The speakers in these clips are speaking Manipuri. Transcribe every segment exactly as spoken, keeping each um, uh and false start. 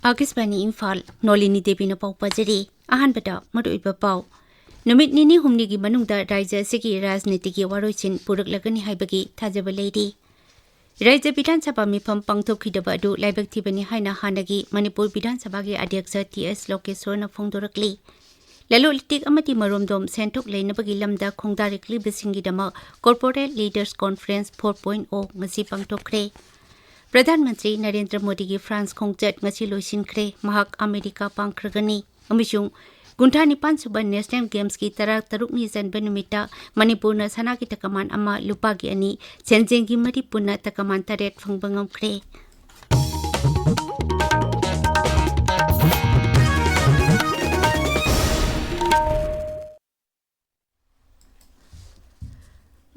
ꯑꯥꯀꯥꯁꯕꯥꯅꯤ ꯏꯝꯐꯥꯜ, ꯅꯣꯂꯤꯅꯤ ꯗꯦꯕꯤꯅ ꯄꯥꯎ ꯄꯥꯖꯔꯤ꯫ ꯑꯍꯥꯟꯕꯗ ꯃꯔꯨꯑꯣꯏꯕ ꯄꯥꯎ꯫ ꯅꯨꯃꯤꯠ ꯅꯤꯅꯤ ꯍꯨꯝꯅꯤꯒꯤ ꯃꯅꯨꯡꯗ ꯔꯥꯖ꯭ꯌ ꯑꯁꯤꯒꯤ ꯔꯥꯖꯅꯤꯇꯤꯒꯤ ꯋꯥꯔꯣꯏꯁꯤꯟ ꯄꯨꯔꯛꯂꯒꯅꯤ ꯍꯥꯏꯕꯒꯤ ꯊꯥꯖꯕ ꯂꯩꯔꯤ꯫ ꯔꯥꯖ꯭ꯌ ꯕꯤꯙꯥꯟ ꯁꯚꯥ ꯃꯤꯐꯝ ꯄꯥꯡꯊꯣꯛꯈꯤꯗꯕ ꯑꯗꯨ ꯂꯥꯏꯕꯛ ꯊꯤꯕꯅꯤ ꯍꯥꯏꯅ ꯍꯥꯟꯅꯒꯤ ꯃꯅꯤꯄꯨꯔ ꯕꯤꯙꯥꯟ ꯁꯚꯥꯒꯤ ꯑꯗ꯭ꯌꯛꯁ ꯇꯤ ꯑꯦꯁ ꯂꯣꯀꯦꯁ꯭ꯋꯔꯅ ꯐꯣꯡꯗꯣꯔꯛꯂꯤ꯫ ꯂꯂꯣꯟ ꯏꯇꯤꯛ ꯑꯃꯗꯤ ꯃꯔꯣꯝꯗꯣꯝ ꯁꯦꯟꯊꯣꯛ ꯂꯩꯅꯕꯒꯤ ꯂꯝꯗ ꯈꯣꯡꯗꯥꯔꯛꯂꯤꯕꯁꯤꯡꯒꯤꯗꯃꯛ Corporate Leaders Conference four point oh ꯉꯁꯤ ꯄꯥꯡꯊꯣꯛꯈ꯭ꯔꯦ꯫ ꯄ꯭ꯔꯙꯥꯟ ꯃꯟꯇ꯭ꯔꯤ ꯅꯔꯦꯟꯗ꯭ꯔ ꯃꯣꯗꯤꯒꯤ ꯐ꯭ꯔꯥꯟꯁ ꯈꯣꯡꯆꯠ ꯉꯁꯤ ꯂꯣꯏꯁꯤꯟꯈ꯭ꯔꯦ꯫ ꯃꯍꯥꯛ ꯑꯃꯦꯔꯤꯀꯥ ꯄꯥꯡꯈ꯭ꯔꯒꯅꯤ꯫ ꯑꯃꯁꯨꯡ ꯀꯨꯟꯊ꯭ꯔꯥ ꯅꯤꯄꯥꯟ ꯁꯨꯕ ꯅꯦꯁꯅꯦꯜ ꯒꯦꯝꯁꯀꯤ ꯇꯔꯥ ꯇꯔꯨꯛꯅꯤ ꯆꯟꯕ ꯅꯨꯃꯤꯠꯇ ꯃꯅꯤꯄꯨꯔꯅ ꯁꯅꯥꯒꯤ ꯇꯀꯃꯥꯟ ꯑꯃ, ꯂꯨꯄꯥꯒꯤ ꯑꯅꯤ, ꯁꯦꯟꯖꯦꯡꯒꯤ ꯃꯔꯤ ꯄꯨꯟꯅ ꯇꯀꯃꯥꯟ ꯇꯔꯦꯠ ꯐꯪꯕ ꯉꯝꯈ꯭ꯔꯦ꯫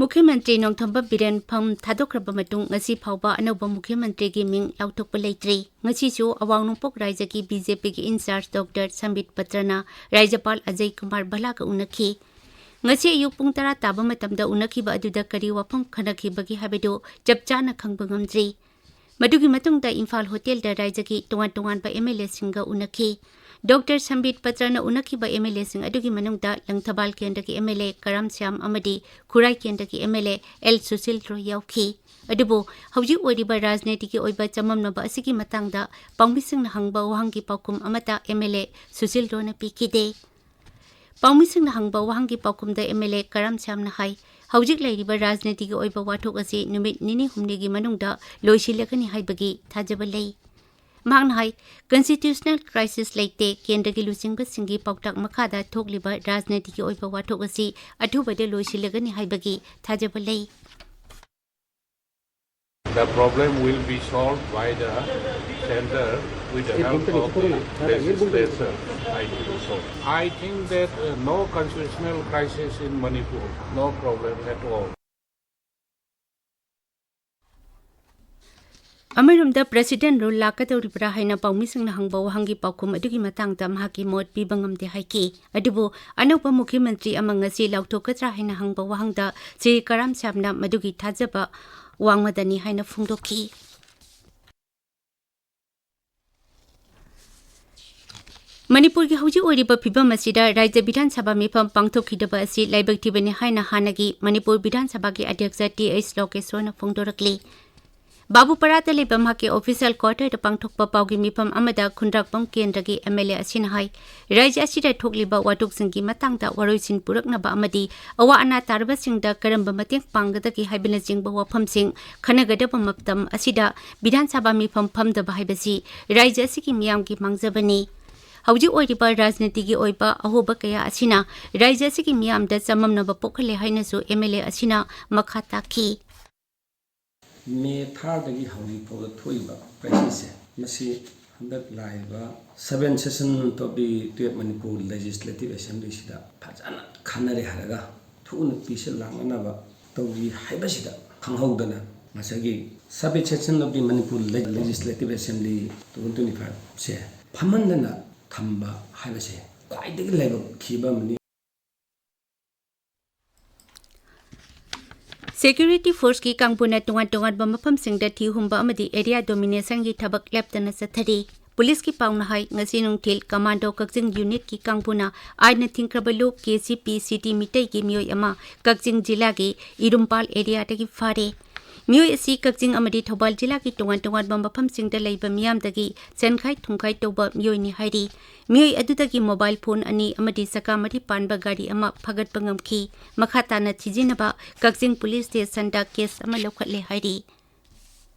ꯃꯨꯈ꯭ꯌ ꯃꯟꯇ꯭ꯔꯤ ꯅꯣꯡꯊꯣꯝꯕꯝ ꯕꯤꯔꯦꯟ ꯐꯝ ꯊꯥꯗꯣꯛꯈ꯭ꯔꯕ ꯃꯇꯨꯡ ꯉꯁꯤ ꯐꯥꯎꯕ ꯑꯅꯧꯕ ꯃꯨꯈ꯭ꯌ ꯃꯟꯇ꯭ꯔꯤꯒꯤ ꯃꯤꯡ ꯂꯥꯎꯊꯣꯛꯄ ꯂꯩꯇ꯭ꯔꯤ꯫ ꯉꯁꯤꯁꯨ ꯑꯋꯥꯡ ꯅꯣꯡꯄꯣꯛ ꯔꯥꯏꯖ꯭ꯌꯒꯤ ꯕꯤ ꯖꯦ ꯄꯤꯒꯤ ꯏꯟꯆꯥꯔꯖ ꯗꯣꯛꯇꯔ ꯁꯝꯕꯤꯠ ꯄꯇ꯭ꯔꯅ ꯔꯥꯖ꯭ꯌꯄꯥꯜ ꯑꯖꯌ ꯀꯨꯃꯥꯔ ꯚꯜꯂꯥꯒ ꯎꯅꯈꯤ꯫ ꯉꯁꯤ ꯑꯌꯨꯛ ꯄꯨꯡ ꯇꯔꯥ ꯇꯥꯕ ꯃꯇꯝꯗ ꯎꯅꯈꯤꯕ ꯑꯗꯨꯗ ꯀꯔꯤ ꯋꯥꯐꯝ ꯈꯟꯅꯈꯤꯕꯒꯦ ꯍꯥꯏꯕꯗꯨ ꯆꯞ ꯆꯥꯅ ꯈꯪꯕ ꯉꯝꯗ꯭ꯔꯤ꯫ ꯃꯗꯨꯒꯤ ꯃꯇꯨꯡꯗ ꯏꯝꯐꯥꯜ ꯍꯣꯇꯦꯜꯗ ꯔꯥꯏꯖ꯭ꯌꯒꯤ ꯇꯣꯉꯥꯟ ꯇꯣꯉꯥꯟꯕ ꯑꯦꯝ ꯑꯦꯜ ꯑꯦꯁꯤꯡꯒ ꯎꯅꯈꯤ꯫ ꯗꯣꯛꯇꯔ ꯁꯝꯕꯤꯠ ꯄꯇ꯭ꯔꯅ ꯎꯅꯈꯤꯕ ꯑꯦꯝ ꯑꯦꯜ ꯑꯦꯁꯤꯡ ꯑꯗꯨꯒꯤ ꯃꯅꯨꯡꯗ ꯂꯪꯊꯕꯥꯜ ꯀꯦꯟꯗ꯭ꯔꯒꯤ M L A Karam Shyam ꯑꯃꯗꯤ ꯈꯨꯔꯥꯏ ꯀꯦꯟꯗ꯭ꯔꯒꯤ M L A L Sushil Roy ꯌꯥꯎꯈꯤ꯫ ꯑꯗꯨꯕꯨ ꯍꯧꯖꯤꯛ ꯑꯣꯏꯔꯤꯕ ꯔꯥꯖꯅꯤꯇꯤꯒꯤ ꯑꯣꯏꯕ ꯆꯃꯝꯅꯕ ꯑꯁꯤꯒꯤ ꯃꯇꯥꯡꯗ ꯄꯥꯎꯃꯤꯁꯤꯡꯅ ꯍꯪꯕ ꯋꯥꯍꯪꯒꯤ ꯄꯥꯎꯈꯨꯝ ꯑꯃꯠꯇ ꯑꯦꯝ ꯑꯦꯜ ꯑꯦ ꯁꯨꯁꯤꯜ ꯔꯣꯅ ꯄꯤꯈꯤꯗꯦ꯫ ꯄꯥꯎꯃꯤꯁꯤꯡꯅ ꯍꯪꯕ ꯋꯥꯍꯪꯒꯤ ꯄꯥꯎꯈꯨꯝꯗ ꯑꯦꯝ ꯑꯦꯜ ꯑꯦ ꯀꯔꯥꯝ ꯁ꯭ꯌꯥꯝꯅ ꯍꯥꯏ, ꯍꯧꯖꯤꯛ ꯂꯩꯔꯤꯕ ꯔꯥꯖꯅꯤꯇꯤꯒꯤ ꯑꯣꯏꯕ ꯋꯥꯊꯣꯛ ꯑꯁꯤ ꯅꯨꯃꯤꯠ ꯅꯤꯅꯤ ꯍꯨꯝꯅꯤꯒꯤ ꯃꯅꯨꯡꯗ ꯂꯣꯏꯁꯤꯜꯂꯒꯅꯤ ꯍꯥꯏꯕꯒꯤ ꯊꯥꯖꯕ ꯂꯩ꯫ ꯃꯍꯥꯛꯅ ꯍꯥꯏ, ꯀꯟꯁꯇꯤꯇ꯭ꯌꯨꯁꯅꯦꯜ ꯀ꯭ꯔꯥꯏꯁꯤꯁ ꯂꯩꯇꯦ, ꯀꯦꯟꯗ꯭ꯔꯒꯤ ꯂꯨꯆꯤꯡꯕꯁꯤꯡꯒꯤ ꯄꯥꯎꯇꯥꯛ ꯃꯈꯥꯗ ꯊꯣꯛꯂꯤꯕ ꯔꯥꯖꯅꯤꯇꯤꯒꯤ ꯑꯣꯏꯕ ꯋꯥꯊꯣꯛ ꯑꯁꯤ ꯑꯊꯨꯕꯗ ꯂꯣꯏꯁꯤꯜꯂꯒꯅꯤ ꯍꯥꯏꯕꯒꯤ ꯊꯥꯖꯕ ꯂꯩ꯫ The problem will be solved by the center with the help of the legislature. I think so. I think that uh, no constitutional crisis in Manipur, no problem at all. ꯑꯃꯔꯣꯝꯗ ꯄ꯭ꯔꯦꯁꯤꯗꯦꯟꯠ ꯔꯨꯜ ꯂꯥꯛꯀꯗꯧꯔꯤꯕ꯭ꯔꯥ ꯍꯥꯏꯅ ꯄꯥꯎꯃꯤꯁꯤꯡꯅ ꯍꯪꯕ ꯋꯥꯍꯪꯒꯤ ꯄꯥꯎꯈꯨꯝ ꯑꯗꯨꯒꯤ ꯃꯇꯥꯡꯗ ꯃꯍꯥꯛꯀꯤ ꯃꯣꯠ ꯄꯤꯕ ꯉꯝꯗꯦ ꯍꯥꯏꯈꯤ꯫ ꯑꯗꯨꯕꯨ ꯑꯅꯧꯕ ꯃꯨꯈ꯭ꯌ ꯃꯟꯇ꯭ꯔꯤ ꯑꯃ ꯉꯁꯤ ꯂꯥꯎꯊꯣꯛꯀꯗ꯭ꯔꯥ ꯍꯥꯏꯅ ꯍꯪꯕ ꯋꯥꯍꯪꯗ ꯁ꯭ꯔꯤ ꯀꯔꯥꯝ ꯁ꯭ꯌꯥꯝꯅ ꯃꯗꯨꯒꯤ ꯊꯥꯖꯕ ꯋꯥꯡꯃꯗꯅꯤ ꯍꯥꯏꯅ ꯐꯣꯡꯗꯣꯛꯈꯤ꯫ ꯃꯅꯤꯄꯨꯔꯒꯤ ꯍꯧꯖꯤꯛ ꯑꯣꯏꯔꯤꯕ ꯐꯤꯕꯝ ꯑꯁꯤꯗ ꯔꯥꯖ꯭ꯌ ꯕꯤꯙꯥꯟ ꯁꯚꯥ ꯃꯤꯐꯝ ꯄꯥꯡꯊꯣꯛꯈꯤꯗꯕ ꯑꯁꯤ ꯂꯥꯏꯕꯛ ꯊꯤꯕꯅꯤ ꯍꯥꯏꯅ ꯍꯥꯟꯅꯒꯤ ꯃꯅꯤꯄꯨꯔ ꯕꯤꯙꯥꯟ ꯁꯚꯥꯒꯤ ꯑꯗ꯭ꯌꯛꯁ ꯇꯤ ꯑꯩꯆ ꯂꯣꯀꯦꯁ꯭ꯋꯔꯅ ꯐꯣꯡꯗꯣꯔꯛꯂꯤ꯫ ꯕꯥꯕꯨꯄꯥꯔꯥꯗ ꯂꯩꯕ ꯃꯍꯥꯛꯀꯤ ꯑꯣꯐꯤꯁꯤꯌꯦꯜ ꯀ꯭ꯋꯥꯇꯔꯗ ꯄꯥꯡꯊꯣꯛꯄ ꯄꯥꯎꯒꯤ ꯃꯤꯐꯝ ꯑꯃꯗ ꯈꯨꯟꯗ꯭ꯔꯥꯛꯄꯝ ꯀꯦꯟꯗ꯭ꯔꯒꯤ ꯑꯦꯝ ꯑꯦꯜ ꯑꯦ ꯑꯁꯤꯅ ꯍꯥꯏ, ꯔꯥꯖ꯭ꯌ ꯑꯁꯤꯗ ꯊꯣꯛꯂꯤꯕ ꯋꯥꯊꯣꯛꯁꯤꯡꯒꯤ ꯃꯇꯥꯡꯗ ꯋꯥꯔꯣꯏꯁꯤꯟ ꯄꯨꯔꯛꯅꯕ ꯑꯃꯗꯤ ꯑꯋꯥ ꯑꯅꯥ ꯇꯥꯔꯕꯁꯤꯡꯗ ꯀꯔꯝꯕ ꯃꯇꯦꯡ ꯄꯥꯡꯒꯗꯒꯦ ꯍꯥꯏꯕꯅꯆꯤꯡꯕ ꯋꯥꯐꯝꯁꯤꯡ ꯈꯟꯅꯒꯗꯕ ꯃꯇꯝ ꯑꯁꯤꯗ ꯕꯤꯙꯥꯟ ꯁꯚꯥ ꯃꯤꯐꯝ ꯐꯝꯗꯕ ꯍꯥꯏꯕꯁꯤ ꯔꯥꯖ꯭ꯌ ꯑꯁꯤꯒꯤ ꯃꯤꯌꯥꯝꯒꯤ ꯃꯥꯡꯖꯕꯅꯤ꯫ ꯍꯧꯖꯤꯛ ꯑꯣꯏꯔꯤꯕ ꯔꯥꯖꯅꯤꯇꯤꯒꯤ ꯑꯣꯏꯕ ꯑꯍꯣꯕ ꯀꯌꯥ ꯑꯁꯤꯅ ꯔꯥꯖ꯭ꯌ ꯑꯁꯤꯒꯤ ꯃꯤꯌꯥꯝꯗ ꯆꯃꯝꯅꯕ ꯄꯣꯛꯍꯜꯂꯦ ꯍꯥꯏꯅꯁꯨ ꯑꯦꯝ ꯑꯦꯜ ꯑꯦ ꯑꯁꯤꯅ ꯃꯈꯥ ꯇꯥꯈꯤ꯫ ꯃꯦ ꯊꯥꯗꯒꯤ ꯍꯧꯖꯤꯛ ꯐꯥꯎꯗ ꯊꯣꯛꯏꯕ ꯀ꯭ꯔꯥꯏꯁꯤꯁꯁꯦ, ꯃꯁꯤ ꯍꯟꯗꯛ ꯂꯥꯛꯏꯕ seventh session of the twelfth Manipur Legislative Assembly ꯁꯤꯗ ꯐꯖꯅ ꯈꯟꯅꯔꯦ ꯍꯥꯏꯔꯒ ꯊꯨꯅ ꯄꯤꯁꯤꯜ ꯂꯥꯡꯅꯅꯕ ꯇꯧꯔꯤ ꯍꯥꯏꯕꯁꯤꯗ ꯈꯪꯍꯧꯗꯅ ꯉꯁꯥꯏꯒꯤ seventh session of the Manipur Legislative Assembly twenty twenty-five ꯁꯦ ꯐꯝꯍꯟꯗꯅ ꯊꯝꯕ ꯍꯥꯏꯕꯁꯦ ꯈ꯭ꯋꯥꯏꯗꯒꯤ ꯂꯥꯏꯕꯛ ꯊꯤꯕ ꯑꯃꯅꯤ꯫ ꯁꯦꯀ꯭ꯌꯨꯔꯤꯇꯤ ꯐꯣꯔꯁꯀꯤ ꯀꯥꯡꯕꯨꯅ ꯇꯣꯉꯥꯟ ꯇꯣꯉꯥꯟꯕ ꯃꯐꯝꯁꯤꯡꯗ ꯊꯤ ꯍꯨꯝꯕ ꯑꯃꯗꯤ ꯑꯦꯔꯤꯌꯥ ꯗꯣꯃꯤꯅꯦꯁꯟꯒꯤ ꯊꯕꯛ ꯂꯦꯞꯇꯅ ꯆꯠꯊꯔꯤ꯫ ꯄꯨꯂꯤꯁꯀꯤ ꯄꯥꯎꯅ ꯍꯥꯏ, ꯉꯁꯤ ꯅꯨꯡꯊꯤꯜ ꯀꯃꯥꯟꯗꯣ ꯀꯛꯆꯤꯡ ꯌꯨꯅꯤꯠꯀꯤ ꯀꯥꯡꯕꯨꯅ ꯑꯥꯏꯟꯅ ꯊꯤꯡꯈ꯭ꯔꯕ ꯂꯨꯞ ꯀꯦ ꯁꯤ ꯄꯤ ꯁꯤꯇꯤ ꯃꯤꯇꯩꯒꯤ ꯃꯤꯑꯣꯏ ꯑꯃ ꯀꯛꯆꯤꯡ ꯖꯤꯂꯥꯒꯤ ꯏꯔꯨꯝꯄꯥꯜ ꯑꯦꯔꯤꯌꯥꯗꯒꯤ ꯐꯥꯔꯦ꯫ ꯃꯤꯑꯣꯏ ꯑꯁꯤ ꯀꯛꯆꯤꯡ ꯑꯃꯗꯤ ꯊꯧꯕꯥꯜ ꯖꯤꯂꯥꯒꯤ ꯇꯣꯉꯥꯟ ꯇꯣꯉꯥꯟꯕ ꯃꯐꯝꯁꯤꯡꯗ ꯂꯩꯕ ꯃꯤꯌꯥꯝꯗꯒꯤ ꯆꯦꯟꯈꯥꯏ ꯊꯨꯝꯈꯥꯏ ꯇꯧꯕ ꯃꯤꯑꯣꯏꯅꯤ ꯍꯥꯏꯔꯤ꯫ ꯃꯤꯑꯣꯏ ꯑꯗꯨꯗꯒꯤ ꯃꯣꯕꯥꯏꯜ ꯐꯣꯟ ꯑꯅꯤ ꯑꯃꯗꯤ ꯆꯀꯥ ꯃꯔꯤ ꯄꯥꯟꯕ ꯒꯥꯔꯤ ꯑꯃ ꯐꯥꯒꯠꯄ ꯉꯝꯈꯤ꯫ ꯃꯈꯥ ꯇꯥꯅ ꯊꯤꯖꯤꯟꯅꯕ ꯀꯛꯆꯤꯡ ꯄꯨꯂꯤꯁ ꯁ꯭ꯇꯦꯁꯟꯗ ꯀꯦꯁ ꯑꯃ ꯂꯧꯈꯠꯂꯦ ꯍꯥꯏꯔꯤ꯫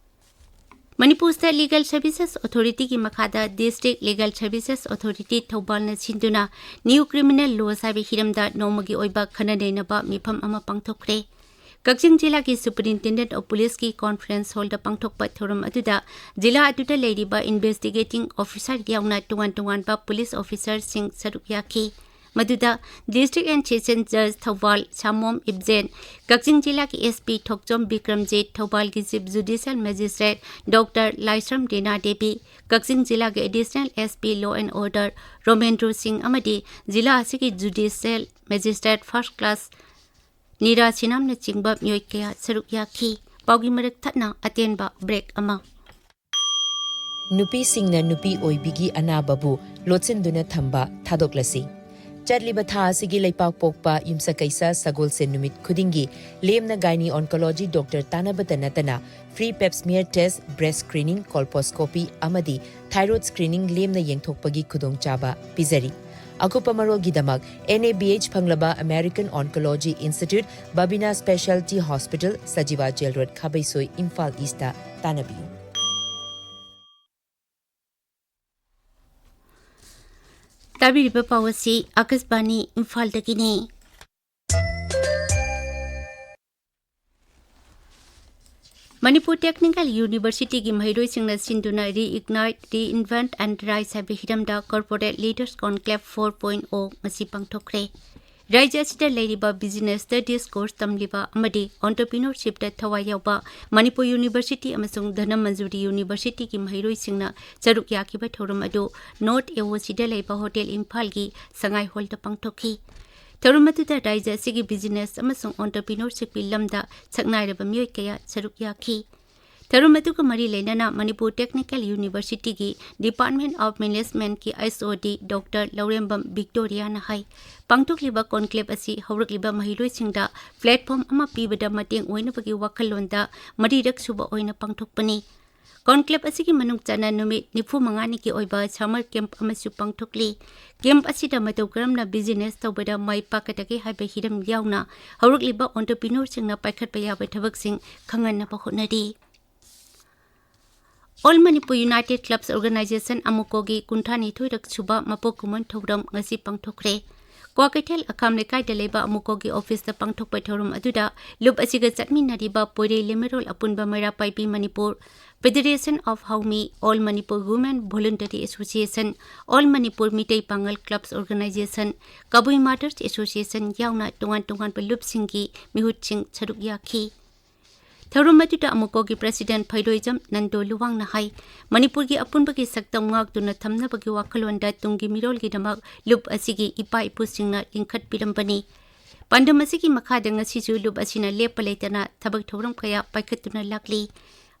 ꯃꯅꯤꯄꯨꯔ ꯁ꯭ꯇꯦꯠ ꯂꯤꯒꯦꯜ ꯁꯔꯚꯤꯁꯦꯁ ꯑꯣꯊꯣꯔꯤꯇꯤꯒꯤ ꯃꯈꯥꯗ ꯗꯤꯁꯇ꯭ꯔꯤꯛ ꯂꯤꯒꯦꯜ ꯁꯔꯚꯤꯁꯦꯁ ꯑꯣꯊꯣꯔꯤꯇꯤ ꯊꯧꯕꯥꯜꯅ ꯁꯤꯟꯗꯨꯅ ꯅ꯭ꯌꯨ ꯀ꯭ꯔꯤꯃꯤꯅꯦꯜ ꯂꯣꯁ ꯍꯥꯏꯕ ꯍꯤꯔꯝꯗ ꯅꯣꯡꯃꯒꯤ ꯑꯣꯏꯕ ꯈꯟꯅ ꯅꯩꯅꯕ ꯃꯤꯐꯝ ꯑꯃ ꯄꯥꯡꯊꯣꯛꯈ꯭ꯔꯦ꯫ ꯀꯛꯆꯤꯡ ꯖꯤꯂꯥꯒꯤ ꯁꯨꯄꯔꯤꯟꯇꯦꯟꯗꯦꯟꯠ ꯑꯣꯐ ꯄꯨꯂꯤꯁꯀꯤ ꯀꯣꯟꯐ꯭ꯔꯦꯟꯁ ꯍꯣꯜꯗ ꯄꯥꯡꯊꯣꯛꯄ ꯊꯧꯔꯝ ꯑꯗꯨꯗ ꯖꯤꯂꯥ ꯑꯗꯨꯗ ꯂꯩꯔꯤꯕ ꯏꯟꯚꯦꯁꯇꯤꯒꯦꯇꯤꯡ ꯑꯣꯐꯤꯁꯥꯔ ꯌꯥꯎꯅ ꯇꯣꯉꯥꯟ ꯇꯣꯉꯥꯟꯕ ꯄꯨꯂꯤꯁ ꯑꯣꯐꯤꯁꯥꯔꯁꯤꯡ ꯁꯔꯨꯛ ꯌꯥꯈꯤ꯫ ꯃꯗꯨꯗ ꯗꯤꯁꯇ꯭ꯔꯤꯛ ꯑꯦꯟ ꯁꯦꯁꯟ ꯖꯖ ꯊꯧꯕꯥꯜ ꯁꯥꯃꯣꯝ ꯏꯕꯖꯦꯟ, ꯀꯛꯆꯤꯡ ꯖꯤꯂꯥꯒꯤ ꯑꯦꯁ ꯄꯤ ꯊꯣꯛꯆꯣꯝ ꯕꯤꯀ꯭ꯔꯝꯖꯤꯠ, ꯊꯧꯕꯥꯜꯒꯤ chief judicial magistrate doctor Laishram Rina Devi, Kakching ꯖꯤꯂꯥꯒꯤ additional S P law and order Romendro Singh ꯑꯃꯗꯤ ꯖꯤꯂꯥ ꯑꯁꯤꯒꯤ judicial magistrate first class Nira ꯁꯤꯅꯥꯝꯅꯆꯤꯡꯕ ꯃꯤꯑꯣꯏ ꯀꯌꯥ ꯁꯔꯨꯛ ꯌꯥꯈꯤ꯫ ꯄꯥꯎꯒꯤ ꯃꯔꯛ ꯊꯠꯅ ꯑꯇꯦꯟꯕ ꯕ꯭ꯔꯦꯛ ꯑꯃ꯫ ꯅꯨꯄꯤꯁꯤꯡꯅ ꯅꯨꯄꯤ ꯑꯣꯏꯕꯤꯒꯤ ꯑꯅꯥꯕꯕꯨ ꯂꯣꯠꯁꯤꯟꯗꯨꯅ ꯊꯝꯕ ꯊꯥꯗꯣꯛꯂꯁꯤ꯫ ꯆꯠꯂꯤꯕ ꯊꯥ ꯑꯁꯤꯒꯤ ꯂꯩꯄꯥꯛ ꯄꯣꯛꯄ ꯌꯨꯝꯁꯀꯩꯁ ꯁꯒꯣꯜꯁꯦꯟ ꯅꯨꯃꯤꯠ ꯈꯨꯗꯤꯡꯒꯤ ꯂꯦꯝꯅ gynae oncology doctor ꯇꯥꯟꯅꯕꯇ ꯅꯠꯇꯅ free pap smear test, breast screening, colposcopy ꯑꯃꯗꯤ thyroid screening ꯂꯦꯝꯅ ꯌꯦꯡꯊꯣꯛꯄꯒꯤ ꯈꯨꯗꯣꯡꯆꯥꯕ ꯄꯤꯖꯔꯤ꯫ ꯑꯀꯨꯞꯄ ꯃꯔꯣꯜꯒꯤꯗꯃꯛ N A B H ꯐꯪꯂꯕ American Oncology Institute, Babina Specialty Hospital, Sajiwa Jail Road, ꯈꯥꯕꯩꯁꯣꯏ, Imphal East ꯇ ꯇꯥꯟꯅꯕꯤꯌꯨ꯫ ꯇꯥꯕꯤꯔꯤꯕ ꯄꯥꯎ ꯑꯁꯤ ꯑꯀꯥꯁꯕꯥꯅꯤ ꯏꯝꯐꯥꯜꯗꯒꯤꯅꯤ꯫ ꯃꯅꯤꯄꯨꯔ ꯇꯦꯛꯅꯤꯀꯦꯜ ꯌꯨꯅꯤꯚꯔꯁꯤꯇꯤꯒꯤ ꯃꯍꯩꯔꯣꯏꯁꯤꯡꯅ ꯁꯤꯟꯗꯨꯅ Reignite, Reinvent and Rise ꯍꯥꯏꯕ ꯍꯤꯔꯝꯗ Corporate Leaders Conclave four point oh ꯉꯁꯤ ꯄꯥꯡꯊꯣꯛꯈ꯭ꯔꯦ꯫ ꯔꯥꯖ꯭ꯌ ꯑꯁꯤꯗ ꯂꯩꯔꯤꯕ business studies course ꯇꯝꯂꯤꯕ ꯑꯃꯗꯤ entrepreneurship ꯇ ꯊꯋꯥꯏ ꯌꯥꯎꯕ ꯃꯅꯤꯄꯨꯔ ꯌꯨꯅꯤꯚꯔꯁꯤꯇꯤ ꯑꯃꯁꯨꯡ ꯙꯅꯃꯟꯖꯨꯔꯤ ꯌꯨꯅꯤꯚꯔꯁꯤꯇꯤꯒꯤ ꯃꯍꯩꯔꯣꯏꯁꯤꯡꯅ ꯁꯔꯨꯛ ꯌꯥꯈꯤꯕ ꯊꯧꯔꯝ ꯑꯗꯨ North A O C ꯗ ꯂꯩꯕ ꯍꯣꯇꯦꯜ ꯏꯝꯐꯥꯜꯒꯤ ꯁꯉꯥꯏ ꯍꯣꯜꯗ ꯄꯥꯡꯊꯣꯛꯈꯤ꯫ ꯊꯧꯔꯝ ꯑꯗꯨꯗ ꯔꯥꯖ꯭ꯌ ꯑꯁꯤꯒꯤ business ꯑꯃꯁꯨꯡ entrepreneurship ꯀꯤ ꯂꯝꯗ ꯁꯛꯅꯥꯏꯔꯕ ꯃꯤꯑꯣꯏ ꯀꯌꯥ ꯁꯔꯨꯛ ꯌꯥꯈꯤ꯫ ꯊꯧꯔꯝ ꯑꯗꯨꯒ ꯃꯔꯤ ꯂꯩꯅꯅ ꯃꯅꯤꯄꯨꯔ ꯇꯦꯛꯅꯤꯀꯦꯜ ꯌꯨꯅꯤꯚꯔꯁꯤꯇꯤꯒꯤ Department of Management ꯀꯤ H O D Doctor Laurembam ꯚꯤꯛꯇꯣꯔꯤꯌꯥꯅ ꯍꯥꯏ, ꯄꯥꯡꯊꯣꯛꯂꯤꯕ conclave ꯑꯁꯤ ꯍꯧꯔꯛꯂꯤꯕ ꯃꯍꯩꯔꯣꯏꯁꯤꯡꯗ platform ꯑꯃ ꯄꯤꯕꯗ ꯃꯇꯦꯡ ꯑꯣꯏꯅꯕꯒꯤ ꯋꯥꯈꯜꯂꯣꯟꯗ ꯃꯔꯤꯔꯛ ꯁꯨꯕ ꯑꯣꯏꯅ ꯄꯥꯡꯊꯣꯛꯄꯅꯤ꯫ Conclave ꯑꯁꯤꯒꯤ ꯃꯅꯨꯡ ꯆꯟꯅ ꯅꯨꯃꯤꯠ ꯅꯤꯐꯨ ꯃꯉꯥꯅꯤꯒꯤ ꯑꯣꯏꯕ summer camp ꯑꯃꯁꯨ ꯄꯥꯡꯊꯣꯛꯂꯤ꯫ Camp ꯑꯁꯤꯗ ꯃꯇꯧ ꯀꯔꯝꯅ business ꯇꯧꯕꯗ ꯃꯥꯏ ꯄꯥꯛꯀꯗꯒꯦ ꯍꯥꯏꯕ ꯍꯤꯔꯝ ꯌꯥꯎꯅ ꯍꯧꯔꯛꯂꯤꯕ entrepreneur ꯁꯤꯡꯅ ꯄꯥꯏꯈꯠꯄ ꯌꯥꯕ ꯊꯕꯛꯁꯤꯡ ꯈꯪꯍꯟꯅꯕ ꯍꯣꯠꯅꯔꯤ꯫ All Manipur United Clubs Organisation, ꯑꯃꯨꯀꯣꯒꯤ ꯀꯨꯟꯊ꯭ꯔꯥ ꯅꯤꯊꯣꯏꯔꯛ ꯁꯨꯕ ꯃꯄꯣꯛ ꯀꯨꯝꯑꯣꯟ ꯊꯧꯔꯝ ꯉꯁꯤ ꯄꯥꯡꯊꯣꯛꯈ꯭ꯔꯦ꯫ ꯀ꯭ꯋꯥꯀꯩꯊꯦꯜ ꯑꯈꯥꯝ ꯂꯩꯀꯥꯏꯗ ꯂꯩꯕ ꯑꯃꯨꯀꯣꯒꯤ office ꯇ ꯄꯥꯡꯊꯣꯛꯄ ꯊꯧꯔꯝ ꯑꯗꯨꯗ ꯂꯨꯞ ꯑꯁꯤꯒ ꯆꯠꯃꯤꯟꯅꯔꯤꯕ ꯄꯣꯏꯔꯩ ꯂꯩꯃꯔꯣꯜ ꯑꯄꯨꯟꯕ ꯃꯩꯔꯥ ꯄꯥꯏꯕꯤ Manipur, Federation of Haumi, All Manipur Women Voluntary Association, All Manipur Meitei Pangal Clubs Organisation, Kabui Mothers Association ꯌꯥꯎꯅ ꯇꯣꯉꯥꯟ ꯇꯣꯉꯥꯟꯕ ꯂꯨꯞꯁꯤꯡꯒꯤ ꯃꯤꯍꯨꯠꯁꯤꯡ ꯁꯔꯨꯛ ꯌꯥꯈꯤ꯫ ꯊꯧꯔꯝ ꯑꯗꯨꯗ ꯑꯃꯨꯀꯣꯒꯤ President ꯐꯩꯔꯣꯏꯖꯝ ꯅꯟꯗꯣ ꯂꯨꯋꯥꯡꯅ ꯍꯥꯏ, ꯃꯅꯤꯄꯨꯔꯒꯤ ꯑꯄꯨꯟꯕꯒꯤ ꯁꯛꯇꯝ ꯉꯥꯛꯇꯨꯅ ꯊꯝꯅꯕꯒꯤ ꯋꯥꯈꯜꯂꯣꯟꯗ ꯇꯨꯡꯒꯤ ꯃꯤꯔꯣꯜꯒꯤꯗꯃꯛ ꯂꯨꯞ ꯑꯁꯤꯒꯤ ꯏꯄꯥ ꯏꯄꯨꯁꯤꯡꯅ ꯂꯤꯡꯈꯠꯄꯤꯔꯝꯕꯅꯤ꯫ ꯄꯥꯟꯗꯝ ꯑꯁꯤꯒꯤ ꯃꯈꯥꯗ ꯉꯁꯤꯁꯨ ꯂꯨꯞ ꯑꯁꯤꯅ ꯂꯦꯞꯄ ꯂꯩꯇꯅ ꯊꯕꯛ ꯊꯧꯔꯝ ꯀꯌꯥ ꯄꯥꯏꯈꯠꯇꯨꯅ ꯂꯥꯛꯂꯤ꯫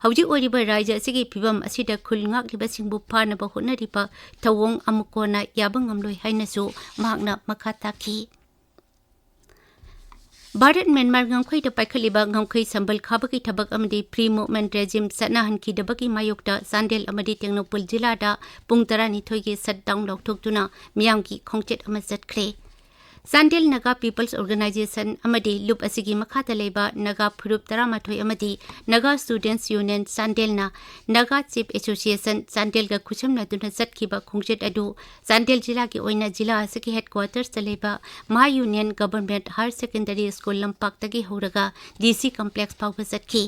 ꯍꯧꯖꯤꯛ ꯑꯣꯏꯔꯤꯕ ꯔꯥꯖ꯭ꯌ ꯑꯁꯤꯒꯤ ꯐꯤꯚꯝ ꯑꯁꯤꯗ ꯈꯨꯜ ꯉꯥꯛꯂꯤꯕꯁꯤꯡꯕꯨ ꯐꯥꯅꯕ ꯍꯣꯠꯅꯔꯤꯕ ꯊꯧꯑꯣꯡ ꯑꯃꯨꯛ ꯀꯣꯟꯅ ꯌꯥꯕ ꯉꯝꯂꯣꯏ ꯍꯥꯏꯅꯁꯨ ꯃꯍꯥꯛꯅ ꯃꯈꯥ ꯇꯥꯈꯤ꯫ ꯚꯥꯔꯠ ꯃ꯭ꯌꯥꯟꯃꯥꯔ ꯉꯝꯈꯩꯗ ꯄꯥꯏꯈꯠꯂꯤꯕ ꯉꯝꯈꯩ ꯁꯝꯕꯜ ꯈꯥꯕꯒꯤ ꯊꯕꯛ ꯑꯃꯗꯤ free movement regime ꯆꯠꯅꯍꯟꯈꯤꯗꯕꯒꯤ ꯃꯥꯌꯣꯛꯇ ꯆꯥꯟꯗꯦꯜ ꯑꯃꯗꯤ ꯇꯦꯡꯅꯧꯄꯜ ꯖꯤꯂꯥꯗ ꯄꯨꯡ ꯇꯔꯥꯅꯤꯊꯣꯏꯒꯤ shutdown ꯂꯥꯎꯊꯣꯛꯇꯨꯅ ꯃꯤꯌꯥꯝꯒꯤ ꯈꯣꯡꯆꯠ ꯑꯃ ꯆꯠꯈ꯭ꯔꯦ꯫ ꯆꯥꯟꯗꯦꯜ ꯅꯥꯒꯥ People's Organisation ꯑꯃꯗꯤ ꯂꯨꯞ ꯑꯁꯤꯒꯤ ꯃꯈꯥꯗ ꯂꯩꯕ ꯅꯥꯒꯥ ꯐꯨꯔꯨꯞ ꯇꯔꯥꯃꯥꯊꯣꯏ ꯑꯃꯗꯤ Naga Students Union ꯆꯥꯟꯗꯦꯜꯅ Naga Chief Association ꯆꯥꯟꯗꯦꯜꯒ ꯈꯨꯠꯁꯝꯅꯗꯨꯅ ꯆꯠꯈꯤꯕ ꯈꯣꯡꯆꯠ ꯑꯗꯨ ꯆꯥꯟꯗꯦꯜ ꯖꯤꯂꯥꯒꯤ ꯑꯣꯏꯅ ꯖꯤꯂꯥ ꯑꯁꯤꯒꯤ headquarters ꯂꯩꯕ ꯃꯍꯥ union Government Higher Secondary School ꯂꯝꯄꯥꯛꯇꯒꯤ ꯍꯧꯔꯒ D C complex ꯐꯥꯎꯕ ꯆꯠꯈꯤ꯫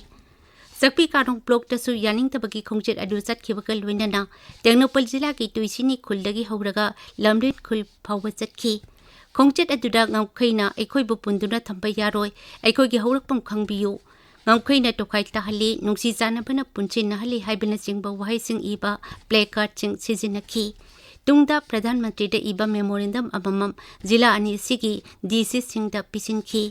ꯆꯛꯄꯤ ꯀꯥꯔꯣꯡ blockꯇꯁꯨ ꯌꯥꯅꯤꯡꯗꯕꯒꯤ ꯈꯣꯡꯆꯠ ꯑꯗꯨ ꯆꯠꯈꯤꯕꯒ ꯂꯣꯏꯅꯅ ꯇꯦꯡꯅꯧꯄꯜ ꯖꯤꯂꯥꯒꯤ ꯇꯨꯏꯁꯤꯅꯤ ꯈꯨꯜꯗꯒꯤ ꯍꯧꯔꯒ ꯂꯝꯂꯦꯟ ꯈꯨꯜ ꯐꯥꯎꯕ ꯆꯠꯈꯤ꯫ ꯈꯣꯡꯆꯠ ꯑꯗꯨꯗ ꯉꯝꯈꯩꯅ "ꯑꯩꯈꯣꯏꯕꯨ ꯄꯨꯟꯗꯨꯅ ꯊꯝꯕ ꯌꯥꯔꯣꯏ, ꯑꯩꯈꯣꯏꯒꯤ ꯍꯧꯔꯛꯐꯝ ꯈꯪꯕꯤꯌꯨ, ꯉꯝꯈꯩꯅ ꯇꯣꯈꯥꯏ ꯇꯥꯍꯜꯂꯤ, ꯅꯨꯡꯁꯤ ꯆꯥꯟꯅꯕꯅ ꯄꯨꯟꯁꯤꯟꯅꯍꯜꯂꯤ" ꯍꯥꯏꯕꯅꯆꯤꯡꯕ ꯋꯥꯍꯩꯁꯤꯡ ꯏꯕ placardꯁꯤꯡ ꯁꯤꯖꯤꯟꯅꯈꯤ꯫ ꯇꯨꯡꯗ ꯄ꯭ꯔꯙꯥꯟ ꯃꯟꯇ꯭ꯔꯤꯗ ꯏꯕ memorandum ꯑꯃꯃꯝ ꯖꯤꯂꯥ ꯑꯅꯤ ꯑꯁꯤꯒꯤ D Cꯁꯤꯡꯗ ꯄꯤꯁꯤꯟꯈꯤ꯫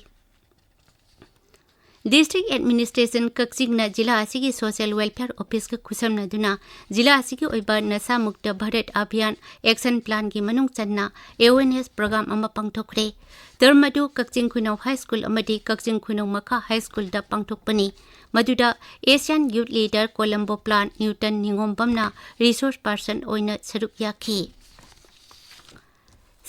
District Administration ꯀꯛꯆꯤꯡꯅ ꯖꯤꯂꯥ ꯑꯁꯤꯒꯤ Social Welfare Officeꯀ ꯈꯨꯠꯁꯝꯅꯗꯨꯅ ꯖꯤꯂꯥ ꯑꯁꯤꯒꯤ ꯑꯣꯏꯕ ꯅꯁꯥ ꯃꯨꯛꯇ ꯚꯥꯔꯠ ꯑꯚꯤꯌꯥꯟ action planꯒꯤ ꯃꯅꯨꯡ ꯆꯟꯅ awareness program ꯑꯃ ꯄꯥꯡꯊꯣꯛꯈ꯭ꯔꯦ꯫ Term ꯑꯗꯨ ꯀꯛꯆꯤꯡ ꯈꯨꯅꯧ High School ꯑꯃꯗꯤ ꯀꯛꯆꯤꯡ ꯈꯨꯅꯧ ꯃꯈꯥ High Schoolꯗ ꯄꯥꯡꯊꯣꯛꯄꯅꯤ꯫ ꯃꯗꯨꯗ Asian Youth Leader Colombo plan Newton ꯅꯤꯉꯣꯝꯕꯝꯅ resource person ꯑꯣꯏꯅ ꯁꯔꯨꯛ ꯌꯥꯈꯤ꯫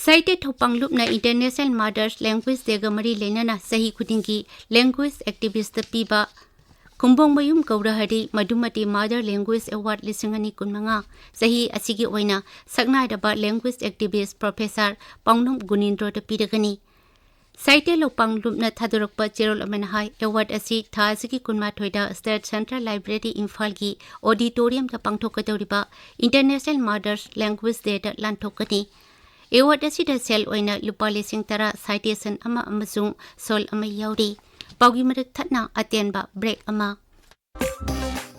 ꯁꯥꯍꯤꯇ꯭ꯌ ꯊꯧꯄꯥꯡ ꯂꯨꯞꯅ International Mother's Language Dayꯒ ꯃꯔꯤ ꯂꯩꯅꯅ ꯆꯍꯤ ꯈꯨꯗꯤꯡꯒꯤ language activistꯇ ꯄꯤꯕ ꯈꯨꯝꯕꯣꯡꯃꯌꯨꯝ ꯒꯧꯔꯍꯔꯤ ꯃꯙꯨꯃꯇꯤ Mother Language Award ꯂꯤꯁꯤꯡ ꯑꯅꯤ ꯀꯨꯟꯃꯉꯥ ꯆꯍꯤ ꯑꯁꯤꯒꯤ ꯑꯣꯏꯅ ꯁꯛꯅꯥꯏꯔꯕ language activist Professor ꯄꯥꯎꯅꯝ ꯒꯨꯅꯤꯟꯗ꯭ꯔꯣꯗ ꯄꯤꯔꯒꯅꯤ꯫ ꯁꯥꯍꯤꯇ꯭ꯌ ꯂꯧꯄꯥꯡ ꯂꯨꯞꯅ ꯊꯥꯗꯣꯔꯛꯄ ꯆꯦꯔꯣꯜ ꯑꯃꯅ ꯍꯥꯏ, award ꯑꯁꯤ ꯊꯥ ꯑꯁꯤꯒꯤ ꯀꯨꯟꯃꯥꯊꯣꯏꯗ State Central Library ꯏꯝꯐꯥꯜꯒꯤ auditoriumꯗ ꯄꯥꯡꯊꯣꯛꯀꯗꯧꯔꯤꯕ International Mother's Language Dayꯗ ꯂꯥꯟꯊꯣꯛꯀꯅꯤ꯫ Award ꯑꯁꯤꯗ ꯁꯦꯜ ꯑꯣꯏꯅ ꯂꯨꯄꯥ ꯂꯤꯁꯤꯡ ꯇꯔꯥ, citation ꯑꯃ ꯑꯃꯁꯨꯡ shawl ꯑꯃ ꯌꯥꯎꯔꯤ꯫ ꯄꯥꯎꯒꯤ ꯃꯔꯛ ꯊꯠꯅ ꯑꯇꯦꯟꯕ break ꯑꯃ꯫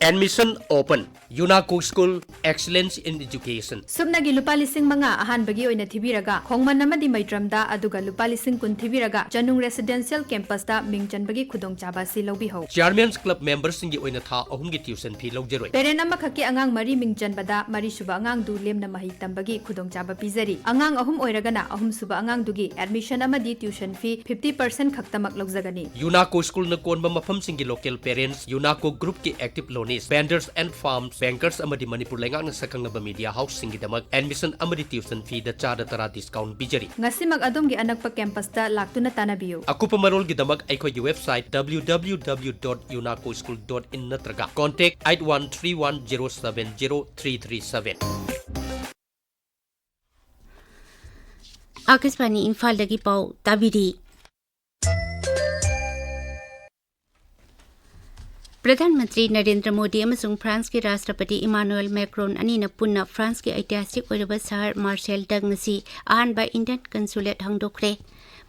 Admission open. UNACO School, Excellence in Education. ꯁꯨꯞꯅꯒꯤ ꯂꯨꯄꯥ ꯂꯤꯁꯤꯡ ꯃꯉꯥ ꯑꯍꯥꯟꯕꯒꯤ ꯑꯣꯏꯅ ꯊꯤꯕꯤꯔꯒ, ꯈꯣꯡꯃꯟ ꯑꯃꯗꯤ ꯃꯩꯇ꯭ꯔꯝꯗ, ꯑꯗꯨꯒ ꯂꯨꯄꯥ ꯂꯤꯁꯤꯡ ꯀꯨꯟ ꯊꯤꯕꯤꯔꯒ, ꯆꯅꯨꯡ Residential Campus ꯇ ꯃꯤꯡ ꯆꯟꯕꯒꯤ ꯈꯨꯗꯣꯡꯆꯥꯕ ꯑꯁꯤ ꯂꯧꯕꯤꯍꯧ꯫ Chairman's Club member ꯁꯤꯡꯒꯤ ꯑꯣꯏꯅ ꯊꯥ ꯑꯍꯨꯝꯒꯤ tuition fee ꯂꯧꯖꯔꯣꯏ꯫ Parent ꯑꯃꯈꯛꯀꯤ ꯑꯉꯥꯡ ꯃꯔꯤ ꯃꯤꯡ ꯆꯟꯕꯗ, ꯃꯔꯤꯁꯨꯕ ꯑꯉꯥꯡꯗꯨ ꯂꯦꯝꯅ ꯃꯍꯩ ꯇꯝꯕꯒꯤ ꯈꯨꯗꯣꯡꯆꯥꯕ ꯄꯤꯖꯔꯤ꯫ ꯑꯉꯥꯡ ꯑꯍꯨꯝ ꯑꯣꯏꯔꯒꯅ, ꯑꯍꯨꯝꯁꯨꯕ ꯑꯉꯥꯡꯗꯨꯒꯤ admission ꯑꯃꯗꯤ tuition fee fifty percent ꯈꯛꯇꯃꯛ ꯂꯧꯖꯒꯅꯤ꯫ UNACO School ꯅ ꯀꯣꯟꯕ ꯃꯐꯝꯁꯤꯡꯒꯤ local parents, UNACO Group ꯀꯤ active loanees, vendors and firms, bankers ꯑꯃꯗꯤ ꯃꯅꯤꯄꯨꯔ ꯂꯩꯉꯥꯛꯅ ꯁꯛꯈꯪꯂꯕ media house ꯁꯤꯡꯒꯤꯗꯃꯛ admission ꯑꯃꯗꯤ tuition fee ꯗ ꯆꯥꯗ ꯇꯔꯥ discount ꯄꯤꯖꯔꯤ꯫ ꯉꯁꯤꯃꯛ ꯑꯗꯣꯝꯒꯤ ꯑꯅꯛꯄ campus ꯇ ꯂꯥꯛꯇꯨꯅ ꯇꯥꯟꯅꯕꯤꯌꯨ꯫ ꯑꯀꯨꯞꯄ ꯃꯔꯣꯜꯒꯤꯗꯃꯛ ꯑꯩꯈꯣꯏꯒꯤ website W W W dot unaco school dot in ꯅꯠꯇ꯭ꯔꯒ contact eight one three one zero seven zero three three seven꯫ ꯑꯥꯀꯥꯁꯕꯥꯅꯤ ꯏꯝꯐꯥꯜꯗꯒꯤ ꯄꯥꯎ ꯇꯥꯕꯤꯔꯤ꯫ ꯄ꯭ꯔꯙꯥꯟ ꯃꯟꯇ꯭ꯔꯤ ꯅꯔꯦꯟꯗ꯭ꯔ ꯃꯣꯗꯤ ꯑꯃꯁꯨꯡ ꯐ꯭ꯔꯥꯟꯁꯀꯤ ꯔꯥꯁꯇ꯭ꯔꯄꯇꯤ ꯏꯃꯥꯅꯨꯑꯦꯜ ꯃꯦꯀ꯭ꯔꯣꯟ ꯑꯅꯤꯅ ꯄꯨꯟꯅ ꯐ꯭ꯔꯥꯟꯁꯀꯤ ꯑꯩꯇꯤꯍꯥꯁꯤꯛ ꯑꯣꯏꯔꯕ ꯁꯍꯔ ꯃꯥꯔꯁꯦꯜꯗ ꯉꯁꯤ ꯑꯍꯥꯟꯕ ꯏꯟꯗꯤꯌꯟ ꯀꯟꯁꯨꯂꯦꯠ ꯍꯥꯡꯗꯣꯛꯈ꯭ꯔꯦ꯫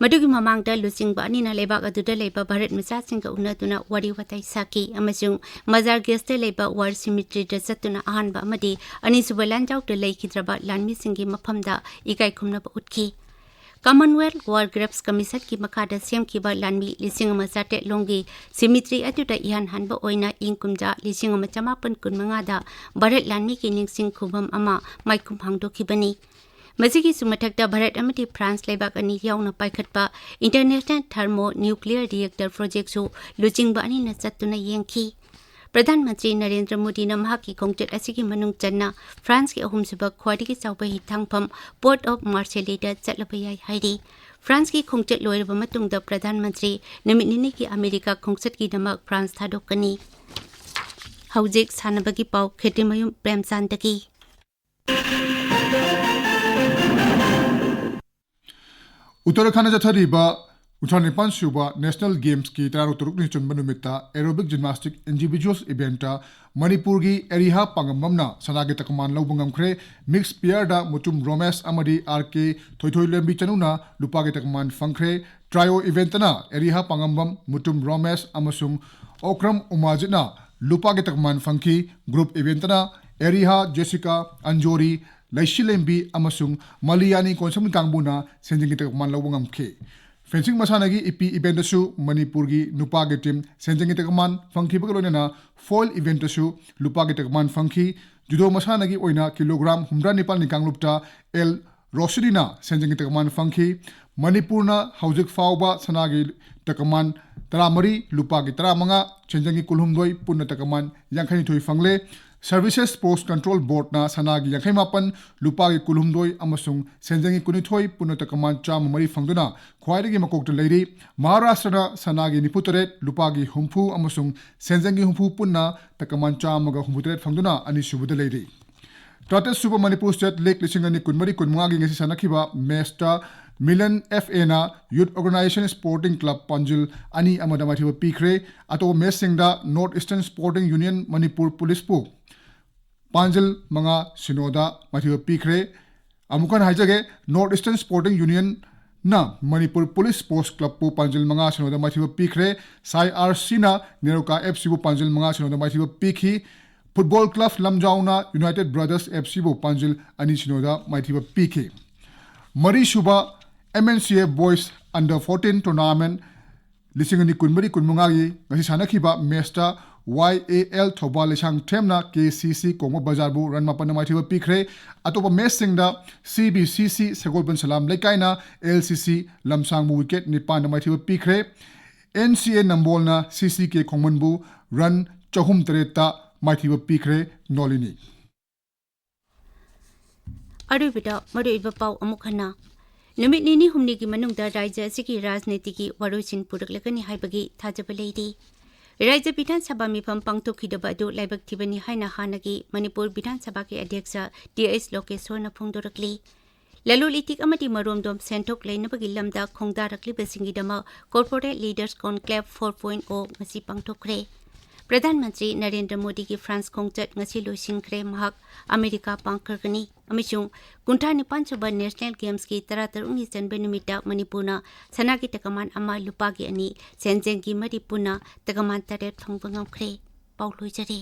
ꯃꯗꯨꯒꯤ ꯃꯃꯥꯡꯗ ꯂꯨꯆꯤꯡꯕ ꯑꯅꯤꯅ ꯂꯩꯕꯥꯛ ꯑꯗꯨꯗ ꯂꯩꯕ ꯚꯥꯔꯠ ꯃꯆꯥꯁꯤꯡꯒ ꯎꯅꯗꯨꯅ ꯋꯥꯔꯤ ꯋꯥꯇꯥꯏ ꯁꯥꯈꯤ ꯑꯃꯁꯨꯡ ꯃꯖꯥꯔ ꯒꯦꯁꯇ ꯂꯩꯕ ꯋꯥꯔ ꯁꯤꯃꯤꯇ꯭ꯔꯤꯗ ꯆꯠꯇꯨꯅ ꯑꯍꯥꯟꯕ ꯑꯃꯗꯤ ꯑꯅꯤꯁꯨꯕ ꯂꯥꯟꯖꯥꯎꯗ ꯂꯩꯈꯤꯗ꯭ꯔꯕ ꯂꯥꯟꯃꯤꯁꯤꯡꯒꯤ ꯃꯐꯝꯗ ꯏꯀꯥꯏ ꯈꯨꯝꯅꯕ ꯎꯠꯈꯤ꯫ Commonwealth War Graves Commission ꯀꯤ ꯃꯈꯥꯗ ꯁꯦꯝꯈꯤꯕ ꯂꯥꯟꯃꯤ ꯂꯤꯁꯤꯡ ꯑꯃ ꯆꯥꯇ꯭ꯔꯦꯠ ꯂꯣꯝꯒꯤ ꯁꯤꯃꯤꯇ꯭ꯔꯤ ꯑꯗꯨꯗ ꯏꯍꯥꯟ ꯍꯥꯟꯕ ꯑꯣꯏꯅ ꯏꯪ ꯀꯨꯝꯖꯥ ꯂꯤꯁꯤꯡ ꯑꯃ ꯆꯃꯥꯄꯟ ꯀꯨꯟꯃꯉꯥꯗ ꯚꯥꯔꯠ ꯂꯥꯟꯃꯤꯒꯤ ꯅꯤꯡꯁꯤꯡ ꯈꯨꯕꯝ ꯑꯃ ꯃꯥꯏꯈꯨꯝ ꯍꯥꯡꯗꯣꯛꯈꯤꯕꯅꯤ꯫ ꯃꯁꯤꯒꯤꯁꯨ ꯃꯊꯛꯇ ꯚꯥꯔꯠ ꯑꯃꯗꯤ ꯐ꯭ꯔꯥꯟꯁ ꯂꯩꯕꯥꯛ ꯑꯅꯤ ꯌꯥꯎꯅ ꯄꯥꯏꯈꯠꯄ International Thermonuclear Reactor Project ꯁꯨ ꯂꯨꯆꯤꯡꯕ ꯑꯅꯤꯅ ꯆꯠꯇꯨꯅ ꯌꯦꯡꯈꯤ꯫ ꯄ꯭ꯔꯙꯥꯟ ꯃꯟꯇ꯭ꯔꯤ ꯅꯔꯦꯟꯗ꯭ꯔ ꯃꯣꯗꯤꯅ ꯃꯍꯥꯛꯀꯤ ꯈꯣꯡꯆꯠ ꯑꯁꯤꯒꯤ ꯃꯅꯨꯡ ꯆꯟꯅ ꯐ꯭ꯔꯥꯟꯁꯀꯤ ꯑꯍꯨꯝꯁꯨꯕ ꯈ꯭ꯋꯥꯏꯗꯒꯤ ꯆꯥꯎꯕ ꯍꯤꯊꯥꯡꯐꯝ Port of Marseille ꯗ ꯆꯠꯂꯕ ꯌꯥꯏ ꯍꯥꯏꯔꯤ꯫ ꯐ꯭ꯔꯥꯟꯁꯀꯤ ꯈꯣꯡꯆꯠ ꯂꯣꯏꯔꯕ ꯃꯇꯨꯡꯗ ꯄ꯭ꯔꯙꯥꯟ ꯃꯟꯇ꯭ꯔꯤ ꯅꯨꯃꯤꯠ ꯅꯤꯅꯤꯒꯤ ꯑꯃꯦꯔꯤꯀꯥ ꯈꯣꯡꯆꯠꯀꯤꯗꯃꯛ ꯐ꯭ꯔꯥꯟꯁ ꯊꯥꯗꯣꯛꯀꯅꯤ꯫ ꯍꯧꯖꯤꯛ ꯁꯥꯟꯅꯕꯒꯤ ꯄꯥꯎ, ꯈꯦꯇ꯭ꯔꯤꯃꯌꯨꯝ ꯄ꯭ꯔꯦꯝꯆꯥꯟꯗꯒꯤ꯫ ꯎꯠꯇꯔꯈꯟꯗ ꯆꯠꯊꯔꯤꯕ ꯀꯨꯟꯊ꯭ꯔꯥ ꯅꯤꯄꯥꯟ ꯁꯨꯕ National Games ꯀꯤ ꯇꯔꯥꯇꯔꯨꯛꯅꯤ ꯆꯟꯕ ꯅꯨꯃꯤꯠꯇ aerobic gymnastic individuals event ꯇ ꯃꯅꯤꯄꯨꯔꯒꯤ ꯑꯦꯔꯤꯍꯥ ꯄꯥꯉꯝꯕꯝꯅ ꯁꯅꯥꯒꯤ ꯇꯀꯃꯥꯟ ꯂꯧꯕ ꯉꯝꯈ꯭ꯔꯦ꯫ Mixed pair ꯗ ꯃꯨꯇꯨꯝ ꯔꯣꯃꯦꯁ ꯑꯃꯗꯤ ꯑꯥꯔ ꯀꯦ ꯊꯣꯏꯊꯣꯏꯂꯦꯝꯕꯤ ꯆꯅꯨꯅ ꯂꯨꯄꯥꯒꯤ ꯇꯀꯃꯥꯟ ꯐꯪꯈ꯭ꯔꯦ꯫ Trio event ꯇꯅ ꯑꯦꯔꯤꯍꯥ ꯄꯥꯉꯝꯕꯝ, ꯃꯨꯇꯨꯝ ꯔꯣꯃꯦꯁ ꯑꯃꯁꯨꯡ ꯑꯣꯀ꯭ꯔꯝ ꯎꯃꯥꯖꯤꯠꯅ ꯂꯨꯄꯥꯒꯤ ꯇꯀꯃꯥꯟ ꯐꯪꯈꯤ꯫ Group eventꯇꯅ ꯑꯦꯔꯤꯍꯥ, ꯖꯦꯁꯤꯀꯥ, ꯑꯟꯖꯣꯔꯤ, ꯂꯩꯁꯤꯂꯦꯝꯕꯤ ꯑꯃꯁꯨꯡ ꯃꯂꯤꯌꯥꯅꯤ ꯀꯣꯟꯁꯝ ꯀꯥꯡꯕꯨꯅ ꯁꯦꯟꯖꯦꯡꯒꯤ ꯇꯀꯃꯥꯟ ꯂꯧꯕ ꯉꯝꯈꯤ꯫ Fencing ꯃꯁꯥꯟꯅꯒꯤ ꯏꯄꯤ eventꯇꯁꯨ ꯃꯅꯤꯄꯨꯔꯒꯤ ꯅꯨꯄꯥꯒꯤ team ꯁꯦꯟꯖꯦꯡꯒꯤ ꯇꯀꯃꯥꯟ ꯐꯪꯈꯤꯕꯒ ꯂꯣꯏꯅꯅ foil eventꯇꯁꯨ ꯂꯨꯄꯥꯒꯤ ꯇꯀꯃꯥꯟ ꯐꯪꯈꯤ꯫ Judo ꯃꯁꯥꯟꯅꯒꯤ ꯑꯣꯏꯅ ꯀꯤꯂꯣꯒ꯭ꯔꯥꯝ ꯍꯨꯝꯗ꯭ꯔꯥ ꯅꯤꯄꯥꯜꯒꯤ ꯀꯥꯡꯂꯨꯞꯇ ꯑꯦꯜ ꯔꯣꯁꯤꯅꯤꯅ ꯁꯦꯟꯖꯦꯡꯒꯤ ꯇꯀꯃꯥꯟ ꯐꯪꯈꯤ꯫ ꯃꯅꯤꯄꯨꯔꯅ ꯍꯧꯖꯤꯛ ꯐꯥꯎꯕ ꯁꯅꯥꯒꯤ ꯇꯀꯃꯥꯟ ꯇꯔꯥꯃꯔꯤ, ꯂꯨꯄꯥꯒꯤ ꯇꯔꯥꯃꯉꯥ, ꯁꯦꯟꯖꯦꯡꯒꯤ ꯀꯨꯟꯍꯨꯝꯗꯣꯏ, ꯄꯨꯟꯅ ꯇꯀꯃꯥꯟ ꯌꯥꯡꯈꯩꯅꯤꯊꯣꯏ ꯐꯪꯂꯦ꯫ Services Sports Control Boardꯅ ꯁꯅꯥꯒꯤ ꯌꯥꯡꯈꯩ ꯃꯥꯄꯟ, ꯂꯨꯄꯥꯒꯤ ꯀꯨꯟꯍꯨꯝꯗꯣꯏ ꯑꯃꯁꯨꯡ ꯁꯦꯟꯖꯦꯡꯒꯤ ꯀꯨꯟꯅꯤꯊꯣꯏ, ꯄꯨꯟꯅ ꯇꯀꯃꯥꯟ ꯆꯥꯝꯃ ꯃꯔꯤ ꯐꯪꯗꯨꯅ ꯈ꯭ꯋꯥꯏꯗꯒꯤ ꯃꯀꯣꯛꯇ ꯂꯩꯔꯤ꯫ ꯃꯍꯥꯔꯥꯁꯇ꯭ꯔꯅ ꯁꯅꯥꯒꯤ ꯅꯤꯐꯨꯇꯔꯦꯠ, ꯂꯨꯄꯥꯒꯤ ꯍꯨꯝꯐꯨ ꯑꯃꯁꯨꯡ ꯁꯦꯟꯖꯦꯡꯒꯤ ꯍꯨꯝꯐꯨ, ꯄꯨꯟꯅ ꯇꯀꯃꯥꯟ ꯆꯥꯝꯃꯒ ꯍꯨꯝꯐꯨꯇꯔꯦꯠ ꯐꯪꯗꯨꯅ ꯑꯅꯤꯁꯨꯕꯗ ꯂꯩꯔꯤ꯫ ꯇꯔꯥꯇꯔꯦꯠ ꯁꯨꯕ ꯃꯅꯤꯄꯨꯔ State ꯂꯤꯁꯤꯡ ꯑꯅꯤ ꯀꯨꯟꯃꯔꯤ ꯀꯨꯟꯃꯉꯥꯒꯤ ꯉꯁꯤ ꯁꯥꯟꯅꯈꯤꯕ matchꯇ Milan F Aꯅ Youth Organisation Sporting Club ꯄꯥꯟꯖꯤꯜ ꯑꯅꯤ ꯑꯃꯗ ꯃꯥꯏꯊꯤꯕ ꯄꯤꯈ꯭ꯔꯦ꯫ ꯑꯇꯣꯞꯄ matchꯁꯤꯡꯗ North Eastern Sporting Union Manipur ꯄꯨꯂꯤꯁꯄꯨ ꯄꯥꯟꯖꯤꯜ ꯃꯉꯥ ꯁꯤꯅꯣꯗ ꯃꯥꯏꯊꯤꯕ ꯄꯤꯈ꯭ꯔꯦ꯫ ꯑꯃꯨꯛ ꯍꯟꯅ ꯍꯥꯏꯖꯒꯦ, North Eastern Sporting Unionꯅ ꯃꯅꯤꯄꯨꯔ ꯄꯨꯂꯤꯁ Sports Clubꯄꯨ ꯄꯥꯟꯖꯤꯜ ꯃꯉꯥ ꯁꯤꯅꯣꯗ ꯃꯥꯏꯊꯤꯕ ꯄꯤꯈ꯭ꯔꯦ꯫ ꯁꯥꯏ ꯑꯥꯔ ꯁꯤꯅ ꯅꯦꯔꯣꯀꯥ ꯑꯦꯐ ꯁꯤꯕꯨ ꯄꯥꯟꯖꯤꯜ ꯃꯉꯥ ꯁꯤꯅꯣꯗ ꯃꯥꯏꯊꯤꯕ ꯄꯤꯈꯤ꯫ Football Club ꯂꯝꯖꯥꯎꯅ United Brothers F ꯁꯤꯕꯨ ꯄꯥꯟꯖꯤꯜ ꯑꯅꯤ ꯁꯤꯅꯣꯗ ꯃꯥꯏꯊꯤꯕ ꯄꯤꯈꯤ꯫ ꯃꯔꯤꯁꯨꯕ M N C A Boys Under fourteen Tournament ꯂꯤꯁꯤꯡ ꯑꯅꯤ ꯀꯨꯟꯃꯔꯤ ꯀꯨꯟꯃꯉꯥꯒꯤ ꯉꯁꯤ ꯁꯥꯟꯅꯈꯤꯕ matchꯇ Y A L Thoubal ꯂꯩꯁꯥꯡꯊꯦꯝꯅ K C C ꯀꯣꯡꯕ ꯕꯖꯥꯔꯕꯨ run ꯃꯥꯄꯟꯅ ꯃꯥꯏꯊꯤꯕ ꯄꯤꯈ꯭ꯔꯦ꯫ ꯑꯇꯣꯞꯄ matchꯁꯤꯡꯗ C B C C ꯁꯒꯣꯜꯕꯟ ꯁꯂꯥꯝ ꯂꯩꯀꯥꯏꯅ L C C ꯂꯝꯁꯥꯡꯕꯨ wicket ꯅꯤꯄꯥꯟꯅ ꯃꯥꯏꯊꯤꯕ ꯄꯤꯈ꯭ꯔꯦ꯫ N C A ꯅꯝꯕꯣꯜꯅ C C K ꯈꯣꯡꯃꯟꯕꯨ run ꯆꯍꯨꯝ ꯇꯔꯦꯠꯇ ꯃꯥꯏꯊꯤꯕ ꯄꯤꯈ꯭ꯔꯦ꯫ ꯅꯣꯂꯤꯅꯤ꯫ ꯑꯔꯣꯏꯕꯗ ꯃꯔꯨꯑꯣꯏꯕ ꯄꯥꯎ ꯑꯃꯨꯛ ꯍꯟꯅ꯫ ꯅꯨꯃꯤꯠ ꯅꯤꯅꯤ ꯍꯨꯝꯅꯤꯒꯤ ꯃꯅꯨꯡꯗ ꯔꯥꯖ꯭ꯌ ꯑꯁꯤꯒꯤ ꯔꯥꯖꯅꯤꯇꯤꯒꯤ ꯋꯥꯔꯣꯏꯁꯤꯟ ꯄꯨꯔꯛꯂꯒꯅꯤ ꯍꯥꯏꯕꯒꯤ ꯊꯥꯖꯕ ꯂꯩꯔꯤ꯫ ꯔꯥꯖ꯭ꯌ ꯕꯤꯙꯥꯟ ꯁꯚꯥ ꯃꯤꯐꯝ ꯄꯥꯡꯊꯣꯛꯈꯤꯗꯕ ꯑꯗꯨ ꯂꯥꯏꯕꯛ ꯊꯤꯕꯅꯤ ꯍꯥꯏꯅ ꯍꯥꯟꯅꯒꯤ ꯃꯅꯤꯄꯨꯔ ꯕꯤꯙꯥꯟ ꯁꯚꯥꯒꯤ ꯑꯗ꯭ꯌꯛꯁ ꯇꯤ ꯑꯦꯁ ꯂꯣꯀꯦꯁ꯭ꯋꯔꯅ ꯐꯣꯡꯗꯣꯔꯛꯂꯤ꯫ ꯂꯂꯣꯟ ꯏꯇꯤꯛ ꯑꯃꯗꯤ ꯃꯔꯣꯝꯗꯣꯝ ꯁꯦꯟꯊꯣꯛ ꯂꯩꯅꯕꯒꯤ ꯂꯝꯗ ꯈꯣꯡꯗꯥꯔꯛꯂꯤꯕꯁꯤꯡꯒꯤꯗꯃꯛ Corporate Leaders Conclave four point O ꯉꯁꯤ ꯄꯥꯡꯊꯣꯛꯈ꯭ꯔꯦ꯫ ꯄ꯭ꯔꯙꯥꯟ ꯃꯟꯇ꯭ꯔꯤ ꯅꯔꯦꯟꯗ꯭ꯔ ꯃꯣꯗꯤꯒꯤ ꯐ꯭ꯔꯥꯟꯁ ꯈꯣꯡꯆꯠ ꯉꯁꯤ ꯂꯣꯏꯁꯤꯟꯈ꯭ꯔꯦ꯫ ꯃꯍꯥꯛ ꯑꯃꯦꯔꯤꯀꯥ ꯄꯥꯡꯈ꯭ꯔꯒꯅꯤ ꯑꯃꯁꯨꯡ ꯀꯨꯟꯊ꯭ꯔꯥ ꯅꯤꯄꯥꯟ ꯁꯨꯕ National Gamesꯀꯤ ꯇꯔꯥ ꯇꯔꯨꯛꯅꯤ ꯆꯟꯕ ꯅꯨꯃꯤꯠꯇ ꯃꯅꯤꯄꯨꯔꯅ ꯁꯅꯥꯒꯤ ꯇꯀꯃꯥꯟ ꯑꯃ, ꯂꯨꯄꯥꯒꯤ ꯑꯅꯤ, ꯁꯦꯟꯖꯦꯡꯒꯤ ꯃꯔꯤ, ꯄꯨꯟꯅ ꯇꯀꯃꯥꯟ ꯇꯔꯦꯠ ꯐꯪꯕ ꯉꯝꯈ꯭ꯔꯦ꯫ ꯄꯥꯎ ꯂꯣꯏꯖꯔꯦ꯫